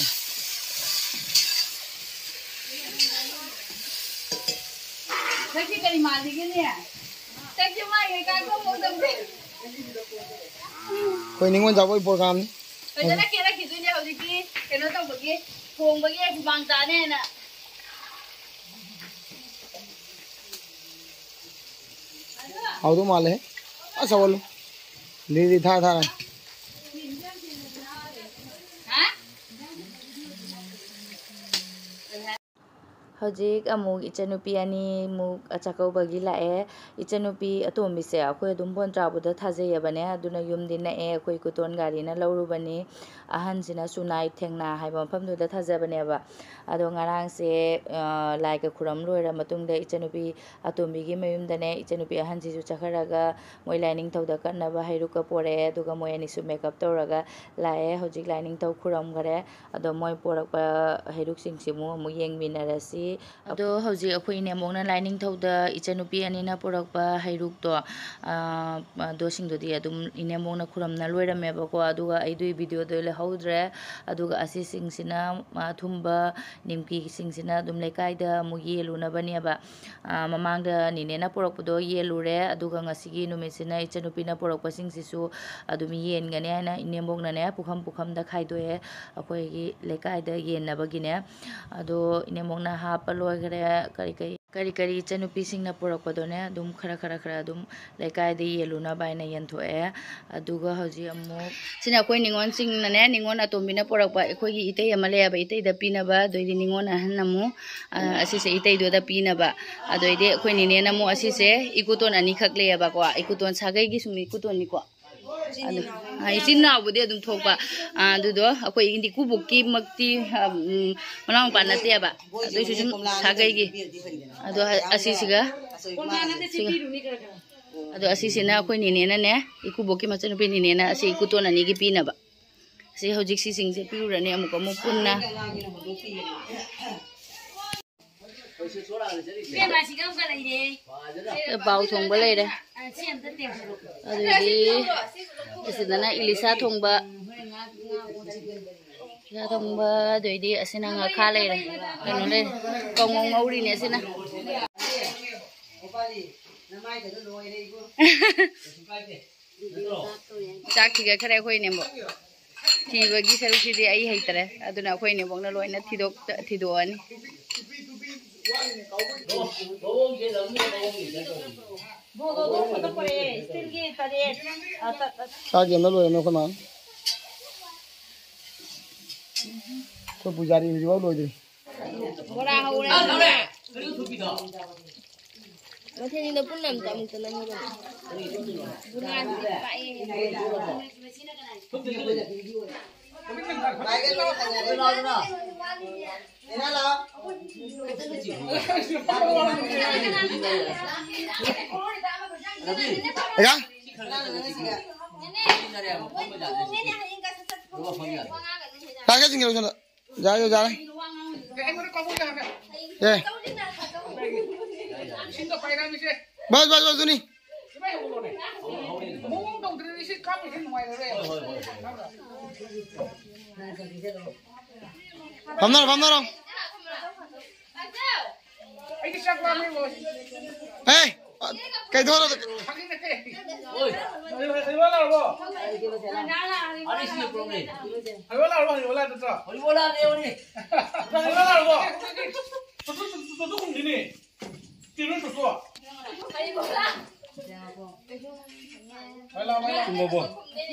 ꯅꯪꯁꯤ ꯀꯔꯤ ꯃꯥꯜꯂꯤꯒꯦꯅꯦ? ꯅꯪꯁꯤ ꯃꯥꯏ ꯀꯩꯀꯥ ꯊꯣꯡꯕ ꯃꯇꯝꯗ꯫ ꯑꯩꯈꯣꯏ ꯅꯤꯉꯣꯜ ꯆꯥꯛꯀꯧꯕꯒꯤ ꯄ꯭ꯔꯣꯒ꯭ꯔꯥꯝꯅꯤ꯫ ꯐꯖꯅ ꯀꯦꯔꯛꯈꯤꯗꯣꯏꯅꯦ ꯍꯧꯖꯤꯛꯀꯤ ꯀꯩꯅꯣ ꯇꯧꯕꯒꯤ, ꯊꯣꯡꯕꯒꯤ ꯍꯨꯃꯥꯡ ꯇꯥꯅꯦꯅ꯫ ꯍꯥꯎꯗꯧ ꯃꯥꯜꯂꯦ꯫ ꯑꯁ, ꯍꯧꯒꯠꯂꯨ꯫ ꯂꯤꯔꯤ ꯊꯥ ꯊꯥꯔꯦ꯫ ꯍꯧꯖꯤꯛ ꯑꯃꯨꯛ ꯏꯆꯟꯅꯨꯄꯤ ꯑꯅꯤꯃꯨꯛ ꯆꯥꯛꯀꯧꯕꯒꯤ ꯂꯥꯛꯑꯦ꯫ ꯏꯆꯟꯅꯨꯄꯤ ꯑꯇꯣꯝꯕꯤꯁꯦ ꯑꯩꯈꯣꯏ ꯑꯗꯨꯝ ꯕꯣꯟ ꯇ꯭ꯔꯥꯎꯕꯗ ꯊꯥꯖꯩꯌꯦꯕꯅꯦ, ꯑꯗꯨꯅ ꯌꯨꯝꯗꯤ ꯅꯛꯑꯦ꯫ ꯑꯩꯈꯣꯏ ꯀꯨꯇꯣꯟ ꯒꯥꯔꯤꯅ ꯂꯧꯔꯨꯕꯅꯤ꯫ ꯑꯍꯟꯁꯤꯅ ꯁꯨꯅꯥꯏ ꯊꯦꯡꯅꯥ ꯍꯥꯏꯕ ꯃꯐꯝꯗꯨꯗ ꯊꯥꯖꯕꯅꯦꯕ꯫ ꯑꯗꯣ ꯉꯔꯥꯡꯁꯦ, ꯑ, ꯂꯥꯏꯒ ꯈꯨꯔꯝ ꯂꯣꯏꯔ ꯃꯇꯨꯡꯗ ꯏꯆꯟꯅꯨꯄꯤ ꯑꯇꯣꯝꯕꯤꯒꯤ ꯃꯌꯨꯝꯗꯅꯦ, ꯏꯆꯟꯅꯨꯄꯤ ꯑꯍꯟꯁꯤꯁꯨ ꯆꯠꯈ꯭ꯔꯒ ꯃꯣꯏ ꯂꯥꯏꯅꯤꯡꯊꯧꯗ ꯀꯠꯅꯕ ꯍꯩꯔꯨꯛꯀ ꯄꯣꯔꯛꯑꯦ꯫ ꯑꯗꯨꯒ ꯃꯣꯏ ꯑꯅꯤꯁꯨ ꯃꯦꯀꯞ ꯇꯧꯔꯒ ꯂꯥꯛꯑꯦ꯫ ꯍꯧꯖꯤꯛ ꯂꯥꯏꯅꯤꯡꯊꯧ ꯈꯨꯔꯝꯈꯔꯦ꯫ ꯑꯗꯣ ꯃꯣꯏ ꯄꯣꯔꯛꯄ ꯍꯩꯔꯨꯛꯁꯤꯡꯁꯤꯃꯨꯛ ꯑꯃꯨꯛ ꯌꯦꯡꯃꯤꯟꯅꯔꯁꯤ꯫ ꯑꯗꯣ ꯍꯧꯖꯤꯛ ꯑꯩꯈꯣꯏ ꯏꯅꯦꯝꯕꯣꯛꯅ ꯂꯥꯏꯅꯤꯡꯊꯧꯗ ꯏꯆꯟꯅꯨꯄꯤ ꯑꯅꯤꯅ ꯄꯨꯔꯛꯄ ꯍꯩꯔꯨꯛꯇꯣ, ꯑ, ꯑꯗꯣꯁꯤꯡꯗꯨꯗꯤ ꯑꯗꯨꯝ ꯏꯅꯦꯝꯕꯣꯛꯅ ꯈꯨꯔꯝꯅ ꯂꯣꯏꯔꯝꯃꯦꯕꯀꯣ꯫ ꯑꯗꯨꯒ ꯑꯩꯗꯨꯒꯤ ꯚꯤꯗꯤꯑꯣꯗꯣ ꯂꯩꯍꯧꯗ꯭ꯔꯦ꯫ ꯑꯗꯨꯒ ꯑꯁꯤꯁꯤꯡꯁꯤꯅ, ꯑ, ꯑꯊꯨꯝꯕ ꯅꯤꯝꯀꯤꯁꯤꯡꯁꯤꯅ ꯑꯗꯨꯝ ꯂꯩꯀꯥꯏꯗ ꯑꯃꯨꯛ ꯌꯦꯜꯂꯨꯅꯕꯅꯦꯕ꯫ ꯑ, ꯃꯃꯥꯡꯗ ꯅꯤꯅꯦꯅ ꯄꯨꯔꯛꯄꯗꯣ ꯌꯦꯜꯂꯨꯔꯦ꯫ ꯑꯗꯨꯒ ꯉꯁꯤꯒꯤ ꯅꯨꯃꯤꯠꯁꯤꯅ ꯏꯆꯟꯅꯨꯄꯤꯅ ꯄꯨꯔꯛꯄꯁꯤꯡꯁꯤꯁꯨ ꯑꯗꯨꯝ ꯌꯦꯟꯒꯅꯤ ꯍꯥꯏꯅ ꯏꯅꯦꯝꯕꯣꯛꯅꯅꯦ ꯄꯨꯈꯝ ꯄꯨꯈꯝꯗ ꯈꯥꯏꯗꯣꯛꯑꯦ, ꯑꯩꯈꯣꯏꯒꯤ ꯂꯩꯀꯥꯏꯗ ꯌꯦꯟꯅꯕꯒꯤꯅꯦ꯫ ꯑꯗꯣ ꯏꯅꯦꯝꯕꯣꯛꯅ ꯍꯥꯞꯄ ꯂꯣꯏꯈꯔꯦ꯫ ꯀꯔꯤ ꯀꯔꯤ, ꯀꯔꯤ ꯀꯔꯤ ꯏꯆꯟꯅꯨꯄꯤꯁꯤꯡꯅ ꯄꯨꯔꯛꯄꯗꯣꯅꯦ ꯑꯗꯨꯝ ꯈꯔ ꯈꯔ ꯈꯔ ꯑꯗꯨꯝ ꯂꯩꯀꯥꯏꯗ ꯌꯦꯜꯂꯨꯅꯕ ꯍꯥꯏꯅ ꯌꯦꯟꯊꯣꯛꯑꯦ꯫ ꯑꯗꯨꯒ ꯍꯧꯖꯤꯛ ꯑꯃꯨꯛ ꯁꯤꯅ ꯑꯩꯈꯣꯏ ꯅꯤꯉꯣꯜꯁꯤꯡꯅꯅꯦ, ꯅꯤꯉꯣꯜ ꯑꯇꯣꯝꯕꯤꯅ ꯄꯨꯔꯛꯄ ꯑꯩꯈꯣꯏꯒꯤ ꯏꯇꯩ ꯑꯃ ꯂꯩꯌꯦꯕ, ꯏꯇꯩꯗ ꯄꯤꯅꯕ꯫ ꯑꯗꯩꯗꯤ ꯅꯤꯉꯣꯜ ꯑꯍꯟ ꯑꯃꯨꯛ, ꯑ, ꯑꯁꯤꯁꯦ ꯏꯇꯩꯗꯨꯗ ꯄꯤꯅꯕ꯫ ꯑꯗꯩꯗꯤ ꯑꯩꯈꯣꯏ ꯅꯤꯅꯦꯅ ꯑꯃꯨꯛ ꯑꯁꯤꯁꯦ ꯏꯀꯨꯇꯣꯟ ꯑꯅꯤꯈꯛ ꯂꯩꯌꯦꯕꯀꯣ, ꯏꯀꯨꯇꯣꯟ ꯁꯥꯒꯩꯒꯤ ꯁꯨꯝ ꯏꯀꯨꯇꯣꯟꯅꯤꯀꯣ꯫ ꯑꯗꯨ, ꯑ, ꯏꯆꯤꯟ ꯏꯅꯥꯎꯕꯨꯗꯤ ꯑꯗꯨꯝ ꯊꯣꯛꯄ꯫ ꯑ, ꯑꯗꯨꯗꯣ ꯑꯩꯈꯣꯏ ꯏꯀꯨꯕꯣꯛꯀꯤꯃꯛꯇꯤ, ꯑ, ꯎꯝ, ꯃꯅꯥꯎ ꯅꯨꯄꯥ ꯅꯠꯇꯦꯕ꯫ ꯑꯗꯨꯏꯁꯨ ꯁꯨꯝ ꯁꯥꯒꯩꯒꯤ꯫ ꯑꯗꯣ ꯑꯁꯤꯁꯤꯒ, ꯁꯤꯒ꯫ ꯑꯗꯣ ꯑꯁꯤꯁꯤꯅ ꯑꯩꯈꯣꯏ ꯅꯤꯅꯦꯅꯅꯦ, ꯏꯀꯨꯕꯣꯛꯀꯤ ꯃꯆꯟꯅꯨꯄꯤ ꯅꯤꯅꯦꯅ ꯑꯁꯤ ꯏꯀꯨꯇꯣꯟ ꯑꯅꯤꯒꯤ ꯄꯤꯅꯕ꯫ ꯑꯁꯤ ꯍꯧꯖꯤꯛ ꯁꯤꯁꯤꯡꯁꯦ ꯄꯤꯔꯨꯔꯅꯤ ꯑꯃꯨꯛ, ꯑꯃꯨꯛ ꯄꯨꯟꯅ꯫ ꯏꯕꯦꯝꯃ, ꯁꯤꯒ ꯑꯃꯒ ꯂꯩꯔꯦ꯫ ꯄꯥꯎ ꯊꯣꯡꯕ ꯂꯩꯔꯦ꯫ ꯑ, ꯁꯤ ꯑꯝꯇ ꯇꯦꯡꯊꯣꯛꯑꯣ꯫ ꯑꯗꯨꯗꯤ ꯑꯁꯤꯗꯅ ꯏꯂꯤꯁꯥ ꯊꯣꯡꯕ꯫ ꯏꯂꯤꯁꯥ ꯊꯣꯡꯕ, ꯑꯗꯨꯏꯗꯤ ꯑꯁꯤꯅ ꯉꯥꯈꯥ ꯂꯩꯔꯦ꯫ ꯀꯩꯅꯣ ꯂꯩꯔꯦ꯫ ꯀꯥꯡꯉꯧ ꯉꯧꯔꯤꯅꯦ ꯑꯁꯤꯅ꯫ ꯆꯥꯛ ꯊꯤꯒꯠꯈ꯭ꯔꯦ ꯑꯩꯈꯣꯏ ꯏꯅꯦꯝꯕꯣꯛ꯫ ꯊꯤꯕꯒꯤ ꯁꯔꯨꯛꯁꯤꯗꯤ ꯑꯩ ꯍꯩꯇ꯭ꯔꯦ꯫ ꯑꯗꯨꯅ ꯑꯩꯈꯣꯏ ꯏꯅꯦꯝꯕꯣꯛꯅ ꯂꯣꯏꯅ ꯊꯤꯗꯣꯛ-, ꯊꯤꯗꯣꯛꯑꯅꯤ꯫ ꯆꯥꯛ ꯌꯦꯟꯕ ꯂꯣꯏꯔꯝꯃꯦ ꯑꯩꯈꯣꯏ ꯃꯥꯅ꯫ ꯑꯩꯈꯣꯏ ꯄꯨꯖꯥꯔꯤ ꯍꯧꯖꯤꯛꯐꯥꯎ ꯂꯣꯏꯗ꯭ꯔꯤ꯫ ꯕꯣꯔꯥ ꯍꯧꯔꯦ꯫ ꯃꯊꯦꯜꯁꯤꯡꯗꯣ ꯄꯨꯟꯅ ꯑꯝꯇ, ꯑꯃꯨꯛꯇ ꯅꯝꯍꯧꯕꯅꯦ꯫ ꯕꯣꯔꯥꯁꯤꯗꯤ ꯄꯥꯛꯑꯦ꯫ ꯀꯀꯥ? ꯀꯥꯏ ꯀꯥꯏ ꯆꯤꯡꯒꯦ ꯁꯣꯝꯗ? ꯌꯥꯔꯦ, ꯌꯥꯔꯦ꯫ ꯑꯦ꯫ ꯕꯁ, ꯕꯁ, ꯕꯁ, ꯑꯗꯨꯅꯤ꯫ ꯐꯝꯅꯔꯣ, ꯐꯝꯅꯔꯣ꯫ ꯑꯦ, ꯀꯩꯗꯧꯔ?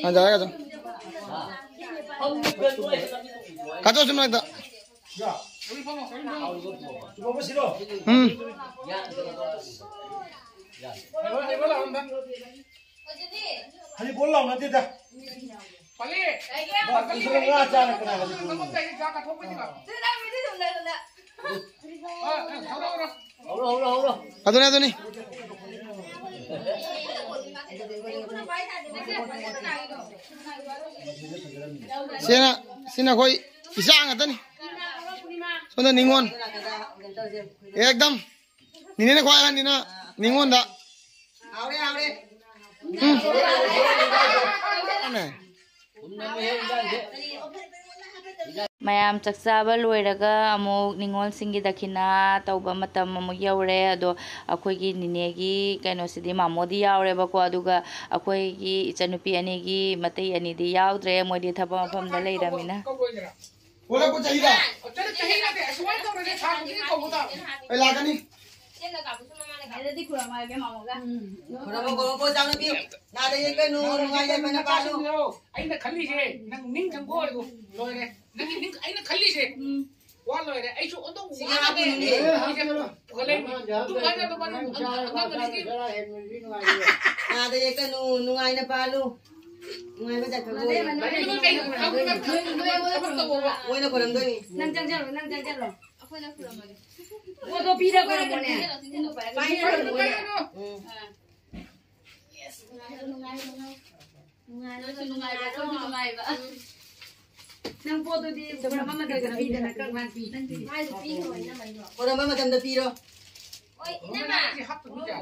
ꯌꯥꯔꯦ, ꯌꯥꯔꯦ꯫ ꯀꯥꯆꯧ, ꯁꯤ ꯃꯅꯥꯛꯇ꯫ ꯎꯝ꯫ ꯍꯧꯖꯤꯛ ꯕꯣꯜ ꯂꯥꯎꯅꯗꯦꯗ꯫ ꯄꯥꯂꯤ! ꯕꯣꯜ ꯄꯤꯁꯨꯝ ꯉꯥ ꯆꯥꯔꯦ ꯀꯅꯥ ꯍꯧꯖꯤꯛ ꯕꯣꯜ? ꯆꯥꯛ ꯀꯠꯊꯣꯛꯄꯩꯁꯤꯗ꯫ ꯑꯗꯨꯅꯦ, ꯑꯗꯨꯅꯤ꯫ ꯁꯤꯅ, ꯁꯤꯅ ꯑꯩꯈꯣꯏ ꯏꯆꯥ ꯉꯥꯛꯇꯅꯤ꯫ ꯁꯣꯝꯗ ꯅꯤꯉꯣꯜ꯫ ꯑꯦꯛꯗꯝ꯫ ꯅꯤꯅꯦꯅ ꯈ꯭ꯋꯥꯏ ꯑꯍꯟꯅꯤꯅ ꯅꯤꯉꯣꯜꯗ꯫ ꯎꯝ꯫ ꯃꯌꯥꯝ ꯆꯥꯛ ꯆꯥꯕ ꯂꯣꯏꯔꯒ ꯑꯃꯨꯛ ꯅꯤꯉꯣꯜꯁꯤꯡꯒꯤ ꯗꯈꯤꯅꯥ ꯇꯧꯕ ꯃꯇꯝ ꯑꯃꯨꯛ ꯌꯧꯔꯦ꯫ ꯑꯗꯣ ꯑꯩꯈꯣꯏꯒꯤ ꯅꯤꯅꯦꯒꯤ ꯀꯩꯅꯣꯁꯤꯗꯤ ꯃꯥꯃꯣꯗꯤ ꯌꯥꯎꯔꯦꯕꯀꯣ, ꯑꯗꯨꯒ ꯑꯩꯈꯣꯏꯒꯤ ꯏꯆꯟꯅꯨꯄꯤ ꯑꯅꯤꯒꯤ ꯃꯇꯩ ꯑꯅꯤꯗꯤ ꯌꯥꯎꯗ꯭ꯔꯦ, ꯃꯣꯏꯗꯤ ꯊꯕꯛ ꯃꯐꯝꯗ ꯂꯩꯔꯃꯤꯅ꯫ ꯑꯣꯜꯂꯛꯄ ꯆꯍꯤꯗ꯫ ꯑꯣ, ꯆꯍꯤ, ꯆꯍꯤ ꯅꯠꯇꯦ, ꯑꯁꯨꯃꯥꯏꯅ ꯇꯧꯔꯗꯤ ꯊꯥ ꯈꯨꯗꯤꯡꯒꯤ ꯀꯧꯕ ꯇꯥꯕ꯫ ꯑꯩ ꯂꯥꯛꯀꯅꯤ꯫ ꯑꯗꯨꯗꯤ ꯈꯨꯔꯨꯝꯃꯒꯦ ꯃꯥꯃꯣꯒ꯫ ꯈꯨꯔꯨꯝꯃꯣ, ꯈꯨꯔꯨꯝꯃꯣ, ꯏꯆꯥꯅꯨꯄꯤ꯫ ꯅꯥꯗ ꯌꯦꯛꯀꯅꯨ, ꯅꯨꯡꯉꯥꯏ ꯌꯥꯏꯐꯅ ꯄꯥꯜꯂꯨ꯫ ꯑꯩꯅ ꯈꯜꯂꯤꯁꯦ, ꯅꯪ ꯅꯤꯡ ꯊꯪꯕ ꯑꯣꯏꯔꯣ, ꯂꯣꯏꯔꯦ꯫ ꯅꯪꯒꯤ ꯅꯤꯡ-, ꯑꯩꯅ ꯈꯜꯂꯤꯁꯦ, ꯋꯥ ꯂꯣꯏꯔꯦ꯫ ꯑꯩꯁꯨ ꯑꯗꯨꯝ ꯁꯤꯒꯤ ꯋꯥꯅꯦ꯫ ꯍꯥꯞꯄꯨꯅꯨꯅꯦ꯫ ꯑꯩꯁꯦ ꯄꯨꯈꯠꯂꯛꯏꯅꯤ꯫ ꯑꯗꯨꯝ ꯍꯥꯏꯅꯕ ꯃꯥꯅ ꯑꯉꯥꯡ ꯑꯅꯤꯁꯤ꯫ ꯅꯥꯗ ꯌꯦꯛꯀꯅꯨ, ꯅꯨꯡꯉꯥꯏꯅ ꯄꯥꯜꯂꯨ꯫ ꯅꯨꯡꯉꯥꯏꯕ ꯖꯥꯠ ꯈꯪꯉꯨ꯫ ꯃꯣꯏꯅ ꯈꯣꯏꯔꯝꯗꯣꯏꯅꯤ꯫ ꯅꯪ ꯆꯪꯁꯤꯜꯂꯣ, ꯅꯪ ꯆꯪꯁꯤꯜꯂꯣ꯫ ꯑꯩꯈꯣꯏꯅ ꯈꯨꯔꯨꯝꯃꯒꯦ꯫ ꯄꯣꯠꯇꯣ ꯄꯤꯔ ꯈꯨꯔꯨꯝꯃꯣꯅꯦ꯫ ꯄꯥꯏꯔ ꯈꯨꯔꯨꯝꯃꯣꯅꯦ꯫ ꯎꯝ꯫ ꯅꯨꯡꯉꯥꯏꯔꯣ, ꯅꯨꯡꯉꯥꯏꯔꯣ꯫ ꯅꯨꯡꯉꯥꯏꯔꯣ, ꯅꯣꯏꯁꯨ ꯅꯨꯡꯉꯥꯏꯕ, ꯑꯩꯈꯣꯏꯁꯨ ꯅꯨꯡꯉꯥꯏꯕ꯫ ꯅꯪ ꯄꯣꯠꯇꯨꯗꯤ ꯈꯨꯔꯨꯝꯕ ꯃꯇꯝꯗ ꯄꯤꯗꯅ ꯀꯔꯝ ꯀꯥꯟ ꯄꯤ? ꯃꯥꯏꯗꯨ ꯄꯤꯈ꯭ꯔꯣ, ꯏꯅꯝꯃ, ꯑꯩꯗꯣ꯫ ꯈꯨꯔꯨꯝꯕ ꯃꯇꯝꯗ ꯄꯤꯔꯣ꯫ ꯍꯣꯏ, ꯏꯅꯝꯃ꯫ ꯅꯪꯒꯤ ꯍꯥꯞꯇ꯭ꯔꯤꯗ꯫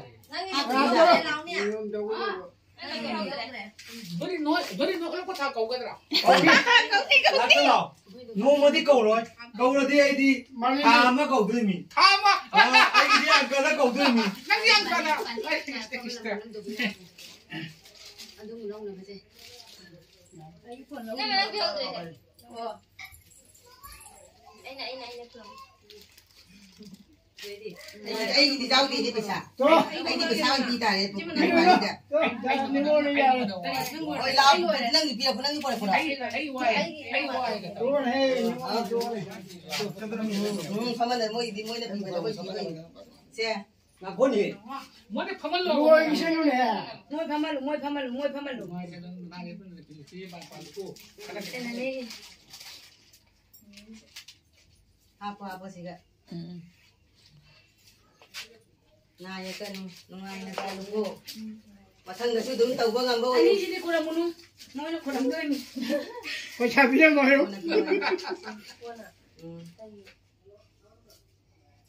ꯂꯥꯎꯅꯦ꯫ ꯅꯪꯒꯤ ꯍꯧꯗ꯭ꯔꯦ꯫ ꯕꯔꯤ ꯅꯣꯏ, ꯕꯔꯤ ꯅꯣꯏ ꯑꯣꯜꯂꯛꯄ ꯊꯥ ꯀꯧꯒꯗ꯭ꯔꯥ? ꯂꯥꯛꯀꯅꯣ꯫ ꯅꯣꯡꯃꯗꯤ ꯀꯧꯔꯣꯏ꯫ ꯀꯧꯔꯗꯤ ꯑꯩꯗꯤ ꯊꯥ ꯑꯃ ꯀꯧꯗꯣꯏꯅꯤ꯫ ꯊꯥ ꯑꯃ? ꯑꯥ, ꯑꯩꯒꯤꯗꯤ ꯑꯪꯀꯗ ꯀꯧꯗꯣꯏꯅꯤ꯫ ꯅꯪꯗꯤ ꯑꯪꯀꯗ? ꯑꯗꯨꯝ ꯂꯧꯅꯕꯁꯦ꯫ ꯅꯪ ꯉꯔꯥꯡ ꯄꯤꯍꯧꯗ꯭ꯔꯦꯅꯦ꯫ ꯑꯣ꯫ ꯑꯩꯅ, ꯑꯩꯅ, ꯑꯩꯅ ꯄꯤꯍꯧ-꯫ ꯑꯩꯒꯤꯗꯤ ꯌꯥꯎꯗꯦꯅꯦ ꯄꯩꯁꯥ꯫ ꯑꯩꯗꯤ ꯄꯩꯁꯥ ꯑꯣꯏꯅ ꯄꯤ ꯇꯥꯔꯦ, ꯄꯨꯈ꯭ꯔꯤ ꯃꯄꯥꯟꯁꯤꯗ꯫ ꯍꯣꯏ, ꯂꯥꯛꯑꯣ, ꯅꯪꯒꯤ ꯄꯤꯔꯛꯄ, ꯅꯪꯒꯤ ꯄꯨꯔꯛꯄ꯭ꯔꯣ? ꯎꯝ, ꯐꯝꯍꯜꯂꯦ, ꯃꯣꯏꯒꯤꯗꯤ ꯃꯣꯏꯅ ꯄꯤꯕꯗꯣ ꯑꯩꯈꯣꯏ ꯄꯤꯗꯣꯏꯅꯦ꯫ ꯁꯦ꯫ ꯉꯥꯏꯈꯣꯅꯦ꯫ ꯃꯣꯏꯗꯤ ꯐꯝꯍꯜꯂꯣ꯫ ꯂꯣꯏꯁꯅꯨꯅꯦ꯫ ꯃꯣꯏ ꯐꯝꯍꯜꯂꯨ, ꯃꯣꯏ ꯐꯝꯍꯜꯂꯨ, ꯃꯣꯏ ꯐꯝꯍꯜꯂꯨ꯫ ꯀꯩꯅꯣꯅꯦ꯫ ꯍꯥꯞꯄꯣ, ꯍꯥꯞꯄꯣ ꯁꯤꯒ꯫ ꯎꯝ꯫ ꯅꯥ ꯌꯦꯛꯀꯅꯨ, ꯅꯨꯡꯉꯥꯏꯅ ꯄꯥꯜꯂꯨꯀꯣ꯫ ꯃꯊꯪꯗꯁꯨ ꯑꯗꯨꯝ ꯇꯧꯕ ꯉꯝꯕ ꯑꯣꯏꯌꯨ꯫ ꯑꯅꯤꯁꯤꯗꯤ ꯈꯨꯔꯝꯃꯨꯅꯨ, ꯃꯣꯏꯅ ꯈꯨꯔꯝꯗꯣꯏꯅꯤ꯫ ꯄꯩꯁꯥ ꯄꯤꯔꯝꯃꯣ ꯍꯥꯏꯌꯨ꯫ ꯎꯝ꯫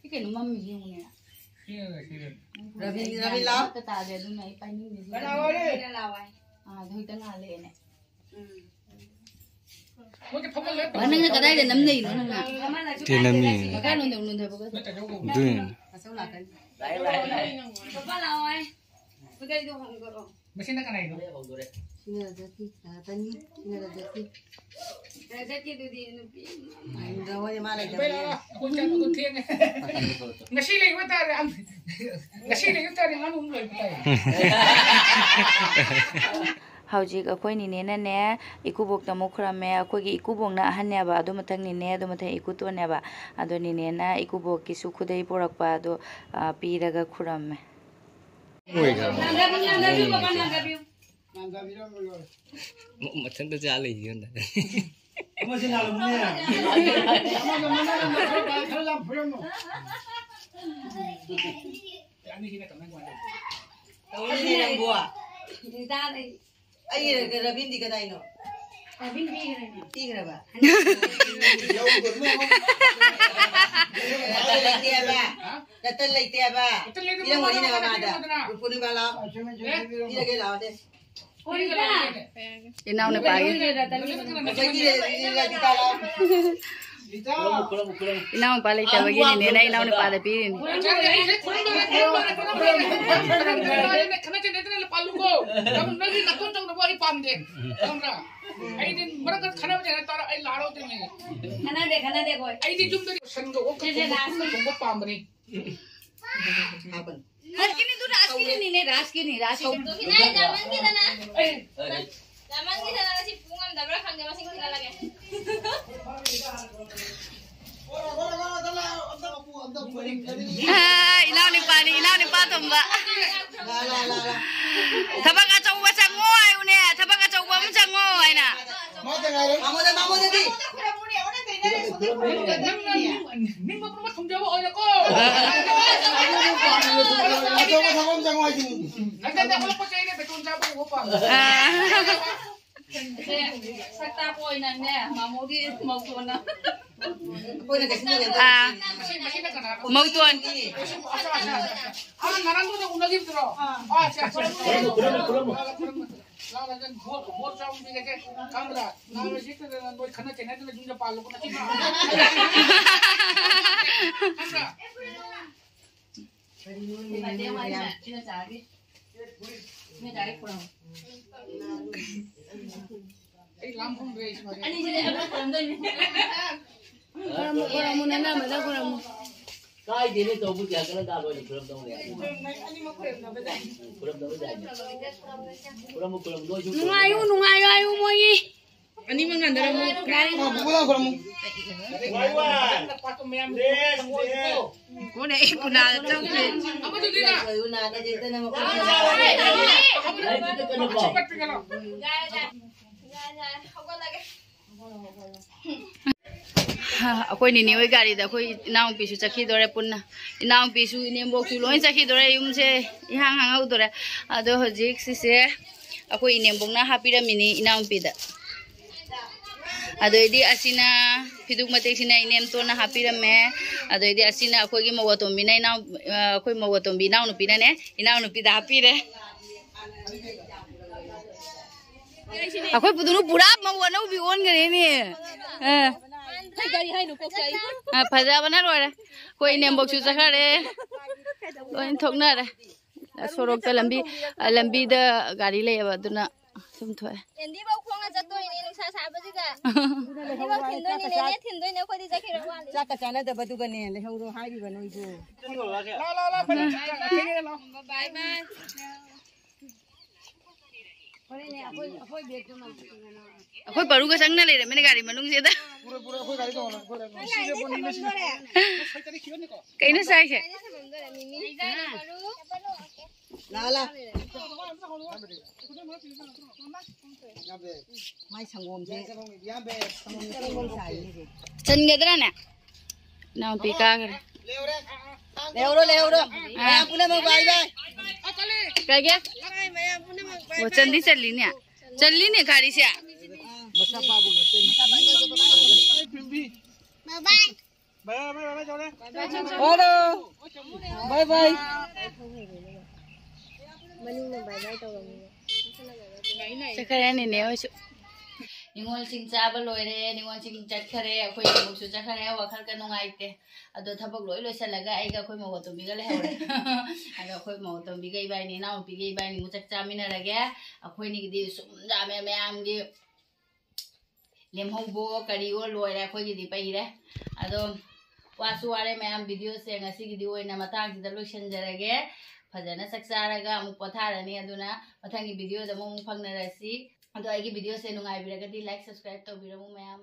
ꯁꯤ ꯀꯩꯅꯣ ꯃꯝꯃꯤꯁꯤ ꯌꯦꯡꯉꯨꯅꯦ꯫ ꯔꯕꯤ, ꯔꯕꯤ ꯂꯥꯎ꯫ ꯑꯝꯇ ꯇꯥꯗꯦ, ꯑꯗꯨꯅ ꯑꯩ ꯄꯥꯏꯅꯤꯡꯗꯦ ꯁꯤ꯫ ꯀꯅꯥ ꯋꯥꯔꯤ? ꯑꯥ, ꯑꯗꯨ ꯍꯦꯛꯇ ꯉꯥꯜꯂꯛꯑꯦꯅꯦ꯫ ꯃꯣꯏꯒꯤ ꯐꯝꯍꯜꯂꯦ꯫ ꯅꯪꯅ ꯀꯗꯥꯏꯗ ꯅꯝꯅꯩꯅꯣ ꯅꯪꯅ? ꯇꯦ ꯅꯝꯃꯤ꯫ ꯃꯈꯥ ꯅꯣꯟꯊ-, ꯅꯣꯟꯊꯕꯒ꯫ ꯑꯗꯨꯏꯅꯤ꯫ ꯃꯁꯤꯅ ꯀꯅꯥꯏꯅꯣ? ꯁꯤꯅ ꯔꯖꯠꯀꯤ, ꯔꯖꯠꯀꯤ, ꯁꯤꯅ ꯔꯖꯠꯀꯤ꯫ ꯔꯖꯠꯀꯤꯗꯨꯗꯤ ꯅꯨꯄꯤ ꯑꯃ꯫ ꯃꯥ ꯂꯩꯇꯕꯅꯤꯅ꯫ ꯑꯩꯈꯣꯏ ꯆꯠꯄꯗꯣ ꯊꯦꯡꯉꯦ꯫ ꯉꯁꯤ ꯂꯩꯕ ꯇꯥꯔꯦ꯫ ꯉꯁꯤ ꯂꯩꯕ ꯇꯥꯔꯦ꯫ ꯉꯥꯅꯨ ꯑꯃ ꯂꯣꯏꯕ ꯇꯥꯔꯦ꯫ ꯍꯧꯖꯤꯛ ꯑꯩꯈꯣꯏ ꯅꯤꯅꯦꯅꯅꯦ, ꯏꯀꯨꯕꯣꯛꯇ ꯑꯃꯨꯛ ꯈꯨꯔꯝꯃꯦ꯫ ꯑꯩꯈꯣꯏꯒꯤ ꯏꯀꯨꯕꯣꯛꯅ ꯑꯍꯟꯅꯦꯕ, ꯑꯗꯨ ꯃꯊꯪ ꯅꯤꯅꯦ, ꯑꯗꯨ ꯃꯊꯪ ꯏꯀꯨꯇꯣꯟꯅꯦꯕ꯫ ꯑꯗꯣ ꯅꯤꯅꯦꯅ ꯏꯀꯨꯕꯣꯛꯀꯤꯁꯨ ꯈꯨꯗꯩ ꯄꯨꯔꯛꯄ ꯑꯗꯣ, ꯑ, ꯄꯤꯔꯒ ꯈꯨꯔꯝꯃꯦ꯫ ꯃꯊꯟꯇ ꯆꯥ ꯂꯩꯈꯤꯕꯅ꯫ ꯑꯃꯁꯦ ꯅꯥꯜꯂꯝꯃꯨꯅꯦ꯫ ꯑꯃꯒ ꯃꯅꯥꯒ ꯈꯔ ꯈꯔ ꯌꯥꯝ ꯐꯨꯔꯝꯃꯣ꯫ ꯌꯥꯅꯤ, ꯁꯤꯅ ꯀꯃꯥꯏ ꯀꯃꯥꯏ ꯇꯧꯕ? ꯇꯧꯔꯤꯅꯦ ꯅꯪꯕꯨ꯫ ꯑꯩ ꯔꯕꯤꯟꯗꯤ ꯀꯗꯥꯏꯅꯣ? ꯔꯕꯤꯟ ꯄꯤꯈ꯭ꯔꯦꯅꯦ꯫ ꯄꯤꯈ꯭ꯔꯕ? ꯌꯥꯎꯗꯕꯅꯦ꯫ ꯅꯠꯇ ꯂꯩꯇꯦ ꯍꯥꯏꯕ꯫ ꯅꯠꯇ ꯂꯩꯇꯦ ꯍꯥꯏꯕ꯫ ꯄꯤꯔꯝꯒꯅꯤꯅꯦ ꯃꯃꯥꯗ꯫ ꯄꯨꯔꯅꯤꯃꯥ ꯂꯥꯛꯑꯣ꯫ ꯄꯤꯔꯒꯦ ꯂꯥꯛꯑꯣꯅꯦ꯫ ꯏꯅꯥꯎꯅꯨꯄꯥꯒꯤ꯫ ꯏꯅꯥꯎꯅꯨꯄꯥ ꯂꯩꯇꯕꯒꯤꯅꯤꯅꯦ, ꯏꯅꯥꯎꯅꯨꯄꯥꯗ ꯄꯤꯔꯤꯅꯤ꯫ ꯈꯠꯅꯗꯦ, ꯈꯠꯅꯗꯦ ꯑꯩꯈꯣꯏ꯫ ꯑꯩꯗꯤ ꯌꯨꯝꯗꯗꯤ ꯁꯟꯒ ꯑꯣꯛꯀ ꯊꯣꯡꯕ ꯄꯥꯝꯕꯅꯤ꯫ ꯍꯥꯞꯄꯅꯤ꯫ ꯔꯥꯖꯀꯤꯅꯤ, ꯑꯗꯨ ꯔꯥꯖꯀꯤꯅꯤꯅꯦ, ꯔꯥꯖꯀꯤꯅꯤ, ꯔꯥꯖꯀꯤ꯫ ꯇꯣꯈꯤꯅ ꯑꯩ ꯆꯥꯃꯟꯈꯤꯗꯅ꯫ ꯑꯩ ꯆꯥꯃꯟꯈꯤꯗꯅ ꯉꯁꯤ ꯄꯨ ꯉꯝꯗꯕ꯭ꯔꯥ ꯈꯪꯗꯦ, ꯃꯁꯤꯡ ꯊꯤꯒꯠꯂꯒꯦ꯫ ꯑꯥ, ꯏꯅꯥꯎ ꯅꯨꯄꯥꯅꯤ, ꯏꯅꯥꯎ ꯅꯨꯄꯥ ꯇꯣꯝꯕ꯫ ꯂꯥ, ꯂꯥ, ꯂꯥ, ꯂꯥ꯫ ꯊꯕꯛ ꯑꯆꯧꯕ ꯆꯪꯉꯣ ꯍꯥꯏꯌꯨꯅꯦ, ꯊꯕꯛ ꯑꯆꯧꯕ ꯑꯃ ꯆꯪꯉꯣ ꯍꯥꯏꯅ꯫ ꯃꯥꯗ ꯉꯥꯏꯔꯦ꯫ ꯃꯥꯃꯣꯗ, ꯃꯥꯃꯣꯗꯗꯤ꯫ ꯅꯪꯅ ꯅꯤꯡ-, ꯅꯤꯡꯕ ꯄꯨꯝꯕ ꯊꯨꯡꯖꯕ ꯑꯣꯏꯔꯣꯀꯣ꯫ ꯑꯆꯧꯕ ꯊꯕꯛ ꯑꯃ ꯆꯪꯉꯣ ꯍꯥꯏꯁꯤꯅꯤ꯫ ꯅꯪ ꯅꯪ ꯍꯧꯒꯠꯂꯛꯄꯁꯦ ꯑꯩꯅ ꯕꯦꯇꯣꯟ ꯆꯥꯕ ꯎꯕ ꯄꯥꯝꯃꯦ꯫ ꯑꯥ꯫ ꯁꯦ, ꯁꯛ ꯇꯥꯛꯄ ꯑꯣꯏꯅꯅꯦ, ꯃꯥꯃꯣꯒꯤ ꯃꯧꯇꯣꯟꯅ꯫ ꯑꯥ꯫ ꯃꯧꯇꯣꯟ꯫ ꯑꯥ, ꯉꯔꯥꯡꯗꯨꯗ ꯎꯅꯈꯤꯕꯗꯨꯔꯣ? ꯑꯥ, ꯁꯦ, ꯁꯦ, ꯁꯦ꯫ ꯈꯨꯔꯨꯝꯃꯨ, ꯈꯨꯔꯨꯝꯃꯨ, ꯈꯨꯔꯨꯝꯃꯨ꯫ ꯂꯥꯛꯑꯣ, ꯂꯥꯛꯑꯣ, ꯕꯣꯔ, ꯕꯣꯔ ꯆꯥꯎꯅ ꯄꯤꯔꯒꯦ꯫ ꯈꯪꯕ꯭ꯔꯥ? ꯅꯥꯕ ꯁꯤꯠꯇꯗꯅ ꯅꯣꯏ ꯈꯠꯅ ꯆꯩꯅꯗꯅ ꯌꯨꯝꯗ ꯄꯥꯜꯂꯨꯀꯣ, ꯅꯆꯤꯟ ꯅꯅꯥꯎ꯫ ꯈꯪꯕ꯭ꯔꯥ? ꯑꯩ ꯂꯥꯝ ꯐꯪꯗ꯭ꯔꯦ, ꯑꯩꯁꯨ꯫ ꯈꯨꯔꯝꯃꯨ, ꯈꯨꯔꯝꯃꯨ, ꯅꯅꯝꯃꯗ ꯈꯨꯔꯝꯃꯨ꯫ ꯀꯥꯏꯗꯦꯅꯦ, ꯇꯧꯕꯨ ꯀꯌꯥ ꯀꯟꯅ ꯗꯥ ꯂꯣꯏꯅ ꯈꯨꯔꯝꯗꯧꯅꯦ꯫ ꯎꯝ, ꯈꯨꯔꯝꯗꯕ ꯌꯥꯏꯅꯦ꯫ ꯈꯨꯔꯝꯃꯨ, ꯈꯨꯔꯝꯃꯨ, ꯅꯣꯏꯁꯨ ꯅꯨꯡꯉꯥꯏꯌꯨ, ꯅꯨꯡꯉꯥꯏꯌꯨ ꯍꯥꯏꯌꯨ ꯃꯣꯏꯒꯤ꯫ ꯑꯅꯤꯃꯛ ꯅꯥꯟꯊꯔꯝꯃꯨ꯫ ꯄꯨꯂꯞ ꯈꯨꯔꯝꯃꯨ꯫ ꯀꯣꯟꯅ ꯑꯩ ꯈꯨꯅꯥꯗ ꯆꯪꯗꯦ꯫ ꯌꯥꯔꯦ, ꯌꯥꯔꯦ, ꯍꯧꯒꯠꯂꯒꯦ꯫ ꯑꯩꯈꯣꯏ ꯅꯤꯅꯦ ꯍꯣꯏ ꯒꯥꯔꯤꯗ ꯑꯩꯈꯣꯏ ꯏꯅꯥꯎꯅꯨꯄꯤꯁꯨ ꯆꯠꯈꯤꯗꯣꯔꯦ ꯄꯨꯟꯅ꯫ ꯏꯅꯥꯎꯅꯨꯄꯤꯁꯨ ꯏꯅꯦꯝꯕꯣꯛꯁꯨ ꯂꯣꯏ ꯆꯠꯈꯤꯗꯣꯔꯦ꯫ ꯌꯨꯝꯁꯦ ꯏꯍꯥꯡ ꯍꯥꯡꯍꯧꯗꯣꯔꯦ꯫ ꯑꯗꯣ ꯍꯧꯖꯤꯛ ꯁꯤꯁꯦ ꯑꯩꯈꯣꯏ ꯏꯅꯦꯝꯕꯣꯛꯅ ꯍꯥꯞꯄꯤꯔꯝꯃꯤꯅꯤ ꯏꯅꯥꯎꯅꯨꯄꯤꯗ꯫ ꯑꯗꯩꯗꯤ ꯑꯁꯤꯅ ꯐꯤꯗꯨꯛ ꯃꯇꯦꯛꯁꯤꯅ ꯏꯅꯦꯝꯇꯣꯟꯅ ꯍꯥꯞꯄꯤꯔꯝꯃꯦ꯫ ꯑꯗꯩꯗꯤ ꯑꯁꯤꯅ ꯑꯩꯈꯣꯏꯒꯤ ꯃꯧ ꯑꯇꯣꯝꯕꯤꯅ ꯏꯅꯥꯎ-, ꯑ, ꯑꯩꯈꯣꯏ ꯃꯧ ꯑꯇꯣꯝꯕꯤ ꯏꯅꯥꯎꯅꯨꯄꯤꯅꯅꯦ, ꯏꯅꯥꯎꯅꯨꯄꯤꯗ ꯍꯥꯞꯄꯤꯔꯦ꯫ ꯑꯩꯈꯣꯏ ꯄꯨꯗꯨꯅꯨ ꯄꯨꯔꯥ ꯃꯧ ꯑꯅꯧꯕꯤ ꯑꯣꯟꯈ꯭ꯔꯦꯅꯦ꯫ ꯑ꯫ ꯑ, ꯐꯖꯕꯅ ꯂꯣꯏꯔꯦ꯫ ꯑꯩꯈꯣꯏ ꯏꯅꯦꯝꯕꯣꯛꯁꯨ ꯆꯠꯈ꯭ꯔꯦ꯫ ꯂꯣꯏ ꯊꯣꯛꯅꯔꯦ꯫ ꯁꯣꯔꯣꯛꯇ ꯂꯝꯕꯤ, ꯑ, ꯂꯝꯕꯤꯗ ꯒꯥꯔꯤ ꯂꯩꯌꯦꯕ, ꯑꯗꯨꯅ ꯁꯨꯝ ꯊꯣꯛꯑꯦ꯫ ꯑꯦꯟꯗꯤꯐꯧ ꯈꯣꯡꯅ ꯆꯠꯇꯣꯏꯅꯦ ꯅꯨꯡꯁꯥ ꯁꯥꯕꯁꯤꯒ꯫ ꯑꯦꯟꯗꯤꯐꯧ ꯊꯤꯟꯗꯣꯏꯅꯦ, ꯅꯦꯅꯦ ꯊꯤꯟꯗꯣꯏꯅꯦ, ꯑꯩꯈꯣꯏꯗꯤ ꯆꯠꯈꯤꯔꯣꯏ ꯋꯥꯠꯂꯤ꯫ ꯆꯥꯛꯀ ꯆꯥꯅꯗꯕꯗꯨꯒꯅꯦ ꯂꯩꯍꯧꯔꯣ ꯍꯥꯏꯔꯤꯕ ꯅꯣꯏꯁꯨ꯫ ꯂꯥꯎ, ꯂꯥꯎ, ꯂꯥꯎ, ꯐꯅꯦꯛ ꯆꯤꯛꯄ, ꯊꯦꯡꯉꯦ, ꯂꯥꯎ꯫ ꯕꯥꯏ ꯕꯥꯏ꯫ ꯑꯩꯈꯣꯏ ꯄꯔꯨꯒ ꯆꯪꯅ ꯂꯩꯔꯝꯃꯤꯅꯦ ꯒꯥꯔꯤ ꯃꯅꯨꯡꯁꯤꯗ꯫ ꯄꯨꯔꯣꯏ, ꯄꯨꯔꯣꯏ, ꯑꯩꯈꯣꯏ ꯒꯥꯔꯤ ꯇꯣꯡꯍꯜꯂꯣ, ꯑꯩꯈꯣꯏ ꯒꯥꯔꯤ ꯇꯣꯡꯍꯜꯂꯣ꯫ ꯁꯤꯁꯦ ꯄꯨꯟꯕꯤꯅ ꯁꯤꯅ꯫ ꯀꯩꯅꯣ ꯆꯥꯏꯁꯦ? ꯂꯥ, ꯂꯥ꯫ ꯃꯥꯏ ꯁꯪꯒꯣꯝꯁꯦ꯫ ꯆꯟꯒꯗ꯭ꯔꯥꯅꯦ? ꯏꯅꯥꯎꯄꯤ ꯀꯥꯈ꯭ꯔꯦ꯫ ꯂꯩꯍꯧꯔꯣ, ꯂꯩꯍꯧꯔꯣ꯫ ꯑꯥ꯫ ꯃꯌꯥꯝ ꯄꯨꯝꯅꯃꯛ ꯕꯥꯏ ꯕꯥꯏ꯫ ꯀꯩꯒꯤ? ꯑꯣ, ꯆꯟꯗꯤ ꯆꯜꯂꯤꯅꯦ꯫ ꯆꯜꯂꯤꯅꯦ ꯒꯥꯔꯤꯁꯦ꯫ ꯕꯥꯏ ꯕꯥꯏ꯫ ꯍꯜꯂꯣ꯫ ꯕꯥꯏ ꯕꯥꯏ꯫ ꯃꯅꯤꯡꯅ ꯕꯥꯏ ꯕꯥꯏ ꯇꯧꯔꯝꯃꯤꯅꯦ꯫ ꯆꯠꯈ꯭ꯔꯦ ꯅꯦꯅꯦ ꯍꯣꯏꯁꯨ꯫ ꯅꯤꯉꯣꯜꯁꯤꯡ ꯆꯥꯕ ꯂꯣꯏꯔꯦ, ꯅꯤꯉꯣꯜꯁꯤꯡ ꯆꯠꯈꯔꯦ, ꯑꯩꯈꯣꯏ ꯏꯃꯨꯡꯁꯨ ꯆꯠꯈꯔꯦ, ꯋꯥꯈꯜꯒ ꯅꯨꯡꯉꯥꯏꯇꯦ꯫ ꯑꯗꯣ ꯊꯕꯛ ꯂꯣꯏ ꯂꯣꯏꯁꯤꯜꯂꯒ ꯑꯩꯒ ꯑꯩꯈꯣꯏ ꯃꯧ ꯑꯇꯣꯝꯕꯤꯒ ꯂꯩꯍꯧꯔꯦ꯫ ꯑꯗꯣ ꯑꯩꯈꯣꯏ ꯃꯧ ꯑꯇꯣꯝꯕꯤꯒ ꯏꯕꯥꯏꯅꯤ, ꯏꯅꯥꯎꯅꯨꯄꯤꯒ ꯏꯕꯥꯏꯅꯤꯃꯨꯛ ꯆꯥꯛ ꯆꯥꯃꯤꯟꯅꯔꯒꯦ꯫ ꯑꯩꯈꯣꯏꯅꯤꯒꯤꯗꯤ ꯁꯨꯝ ꯌꯥꯝꯃꯦ ꯃꯌꯥꯝꯒꯤ꯫ ꯂꯦꯝꯍꯧꯕꯣ ꯀꯔꯤꯑꯣ ꯂꯣꯏꯔꯦ, ꯑꯩꯈꯣꯏꯒꯤꯗꯤ ꯄꯩꯔꯦ꯫ ꯑꯗꯣ ꯋꯥꯁꯨ ꯋꯥꯔꯦ ꯃꯌꯥꯝ, ꯚꯤꯗꯤꯑꯣꯁꯦ ꯉꯁꯤꯒꯤꯗꯤ ꯑꯣꯏꯅ ꯃꯇꯥꯡꯁꯤꯗ ꯂꯣꯏꯁꯤꯟꯖꯔꯒꯦ꯫ ꯐꯖꯅ ꯆꯥꯛ ꯆꯥꯔꯒ ꯑꯃꯨꯛ ꯄꯣꯊꯥꯔꯅꯤ꯫ ꯑꯗꯨꯅ ꯃꯊꯪꯒꯤ ꯚꯤꯗꯤꯑꯣꯗ ꯑꯃꯨꯛ, ꯑꯃꯨꯛ ꯐꯪꯅꯔꯁꯤ꯫ ꯑꯗꯣ ꯑꯩꯒꯤ ꯚꯤꯗꯤꯑꯣꯁꯦ ꯅꯨꯡꯉꯥꯏꯕꯤꯔꯒꯗꯤ like, subscribe ꯇꯧꯕꯤꯔꯝꯃꯨ ꯃꯌꯥꯝ꯫